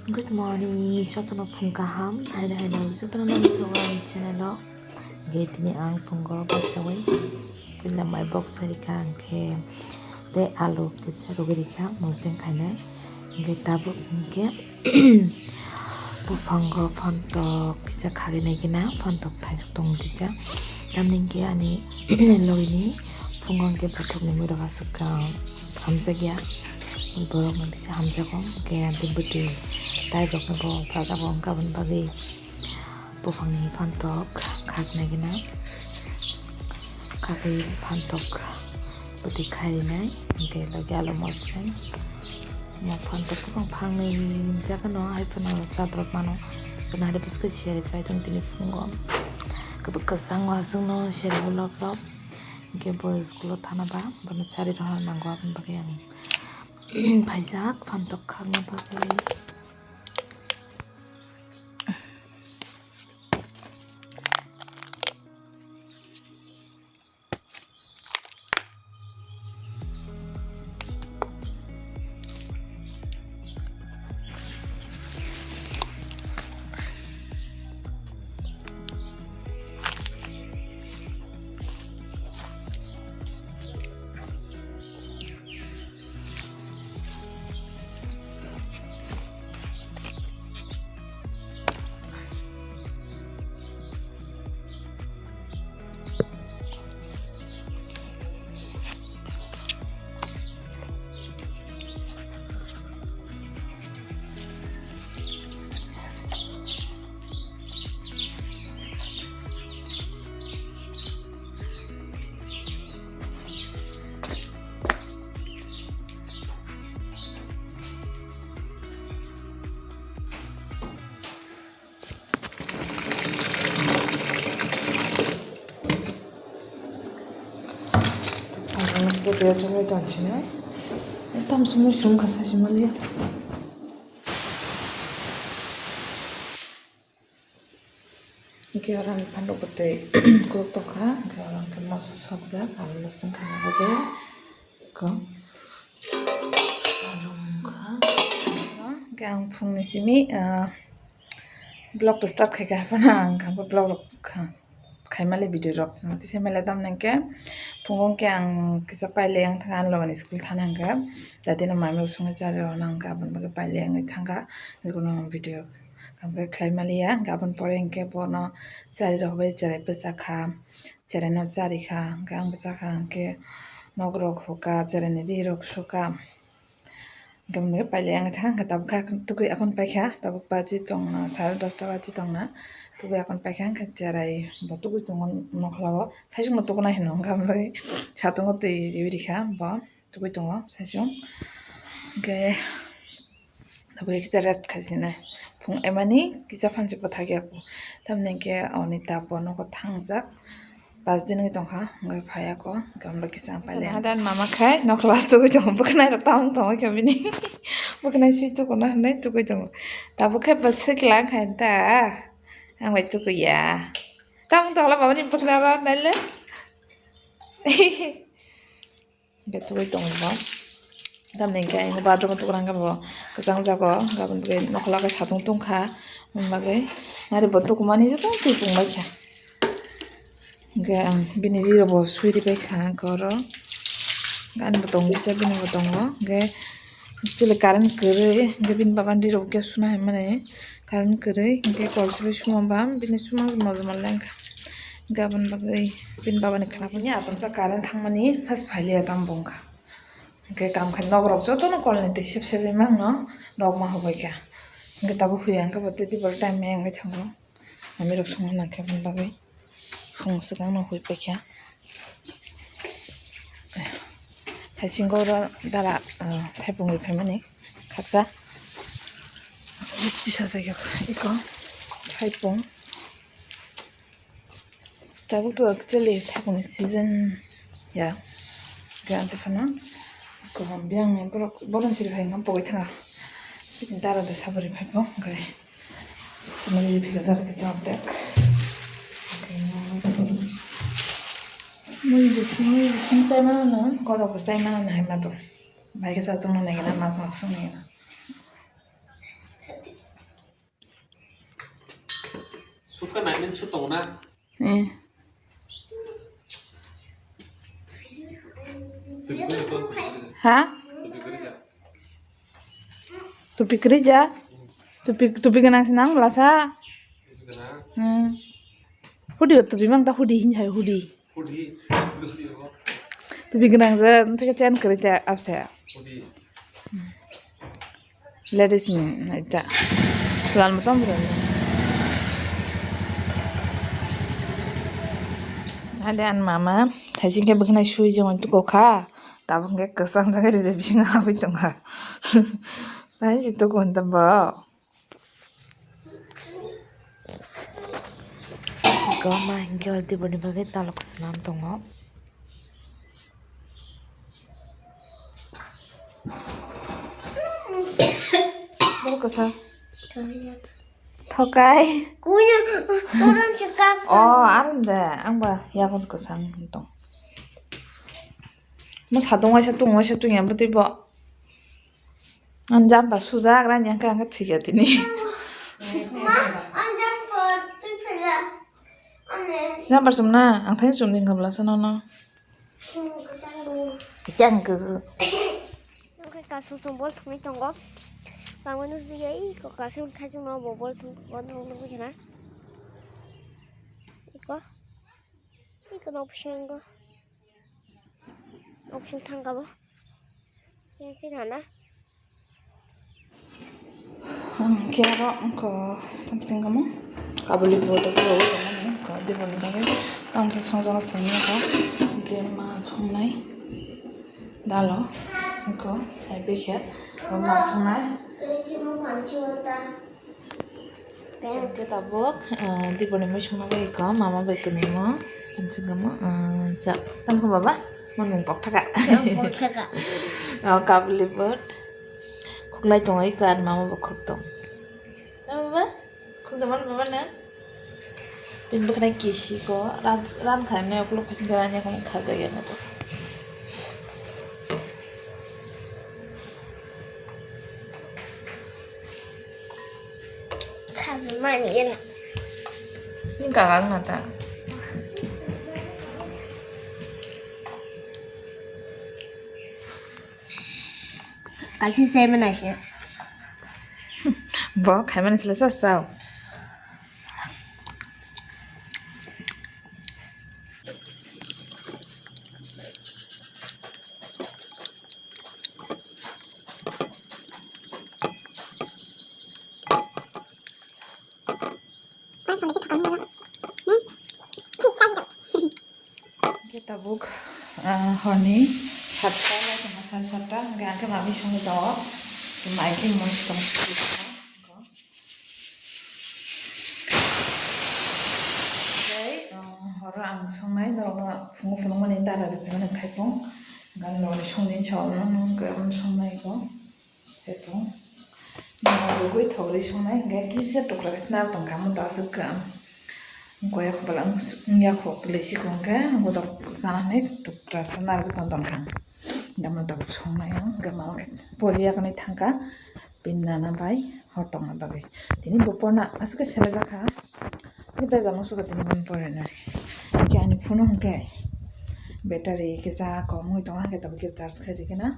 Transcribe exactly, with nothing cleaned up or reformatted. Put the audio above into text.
Good morning, jotono phung kaham, haino haino jotono nang sogo ani channel o. Ge tini ang phungo bachawi puila mai box sarika angkhe tei alu kisa rugwi rikha mosdeng khainai. Ge tabuk hinkhe buphango phantok kisa khagwi naigina phantok thaisok tong kisa. Tamni hinkhe ani logini phungo hinkhe buthukni muido aswk hamjakya. Borok no bisa hamjago, hinkhe bwtwi tai rok no bo chajago, hinkhe aboni bagwi buphangni phantok khaknai gina khakwi phantok bwtwi khai rinai, hinkhe logi alu mosdeng mo phantok buphang phangnwi jaga no hai phano chabrok mano, hinkhe nahari bwskhe siyari pai tong tini phungo kwbang kwchang o aswk no siyari bo lop lop, hinkhe bo school o thana ba bono chari rwna nango aboni bagwi ang. Phaijak phantok khakna bagwi. Tam sumui sum kasa simali. Hinkhe oro ang phantok bwtwi kok tongkha, hinkhe oro ang khe moso sokjak, alu mosong kha nang bagwi kok. Alu wngkha. Hinkhe ang phungni simi, ah, vlog to start khaikha, haphano ang kha vlog rok kha, khaimali video rok. Ang tisa mele tamni hinkhe phungo hinkhe ang kisa pailai ang thangkha, ani logoni school thana hinkhe. Dadino mami rok songwi chari rwna hinkhe aboni bagwi pailai wngwi thangkha, hinkhe video. Kam khe khlai maliya, hinkhe aboni pore hinkhe bono chari rok bai cherai bwchakha, cherai no charikha, hinkhe ang bwchakha hinkhe nok rok huka, cherai ni ri rok suka. Hinkhe aboni pailai ang thang, hinkhe tabuk khe tukui akon paikha, tabuk baji tongna, sare dosta baji tongna, tukui akon paikha, hinkhe cherai bo tukui tongo nokhla o, saichung no tukuna hino, hinkhe aboni bagwi satung o twi riwi rikha bo. Tubui tongo saichung. Hinkhe tabuk kisa rest khaisina. Phung emani kisa phansi bwthak ya kho. Tamni hinkhe oni ta bo nogo thangjak. Pas din wngwi tongkha, hinkhe phaiya kho. Hinkhe omo kisa ang pailai. Hadan mama khai nokhla tubui tongo. Bwkhnai rok tamung tongwi khe bini. Bwkhnai sui tukuno hinwi tubui tongo. Tabuk khe bwswk lang khai ta. Ang bai tukuya. Tamung tongla babani bwkhnai rok naile. Hinkhe tubui tongo bo. Tamni hinkhe ang bathroom o tukurang khe bo kwchang jago. Hinkhe aboni bagwi nokhla khe satung tungkha. Aboni bagwi nari bo tukumani joto twi pung baikha. Hinkhe ang bini ri rok bo sui ri baikha hinkhe oro. Ani bo tongo, bini bo tongo. Hinkhe actually current kwrwi, hinkhe bini baba ni ri rok khe suna hinmani. Current kwrwi, hinkhe kol se bai suma ba, bini suma mojom lengkha. Hinkhe aboni bagwi bini baba ni khna phano. Sini asam sa current thangmani, first phailiya tamo bo wngkha. Hinkhe kam khai nok rok jotono kol ni twi sep sep wi mangno rok ma hobai kha. Hinkhe tabuk huya hinkhe bo tei tei time ya wngwi thango. Mami rok songna nang khe aboni bagwi phung swkang no hui paikha. Haisingo oro dara, ah, thaipung ri phaimani khaksa. Bisti sajak eko thaipung. Tabuk to actually thaipungni season ya. Hinkhe ang tephano kaham biyang ni borok, borok siri phai wngkha pogwi thanga. Bini dara da sabari phai bo, hinkhe chumali phai dara khe chap dek. Mui bising, mui bising chai mano na, kodo bo chai mano na hai ma to. Bai khe sa chwngno nai gana, mas mas chwng nai gana. Ka nai nang su tong na. Eh. Tubui kwrwi kha, tubui kwrwi kha. Ha? Tubui kwrwi kha. Tupi kwrwi ja? Tupi, tupi gwnang se nang bwlasa? Tupi gwnang. Hmm. Hudi o tupi mang ta hudi hin sai hudi. Hudi, hudi o. Tupi gwnang je, nte ke chen kwrwi ja abse. Hudi. Ladies ni naita. Lal motom bwrwi. Hade an mama, thaising khe bwkhanai sui jemon tuko kha. Tabuk khe kwchang jagari je bisingo habwi tongkha. Thaising tuko hinta bo. Goma hinkhe o diboni bagwi talok swnam tongo. Boro kwsa. Thokai. Kuya, orang cakap. Oh, aram de. Ang ba yakon kwsa tong. Mo sadong waisa tung waisa tung ya bwtwi bo. Ang jumper sujak rani ang khe ang khe thwikha tini. Ma, ang jumper twi phela. Ane. Jumper chumna ang thani chumni kabla sa nono. Hmm, kwchang bo. Kwchang kwkwi. Ang khe kasung sung bol thungwi tongo. Bangma nukjagwi iko kasung khaisung no bo bol thung ko nung nukgwi khna. Iko. Iko nok bisingo. Option thangkabo. Yang khe thana. Ang khe aro wngkha tamsing kamo. Kabuli bo to bo wngkha diboni bagwi. Ang khe songjana sengya kha. Hingke ma songnai. Dalo. Wngkha sai bikhe. Ma songnai. Hingke tabuk, ah, diboni muisung no bai kho, mama bai kwnwi mo, tamsing kamo, ah, chak. Tamo kho baba, mon mung pok thaka. Pok thaka. Oh, kabuli bot. Khuklai tong oi kan mama bo khuk tong. Tamo baba? Khuk tong mano baba na? Bini bwkhwnai kisi ko, ran, ran kha ne ukuluk phasing khe ranya kho khajak ya na to. Mani gana. Ni gaga na ta. Kasi saya mana sih? Bo khai mana sila sa sao. Hingke tabuk, ah, horni satta, sari satta, hingke angke mami songwi tongo. Mai khe mui tong. Tei, ah, horo ang songnai, norokno phungo phunukmani dara rwphaimani thaipung. Hingke ang norokni songni saono, hingke ang songnai kho. Thaipung. Norok rwgwi thogri songnai, hingke kisa tukra khe snar tongkha, omo to aswk kha. Goya khobala wngya kho, kwlwi si kho hwnkhe, ang bodo sana hinwi tukra sana rwgwi tong tongkha. Hingke omo to songnai ang, hingke mama khe pori yakarnai thangkha. Bini nana bai hor tongna bagwi. Tini bo porna aswk khe selejak kha. Bini bejal no suka tini bini porinani. Hingke ani phone o hingke battery kisa kom wngwi tongo, hingke tabuk khe charge khai rikhe na.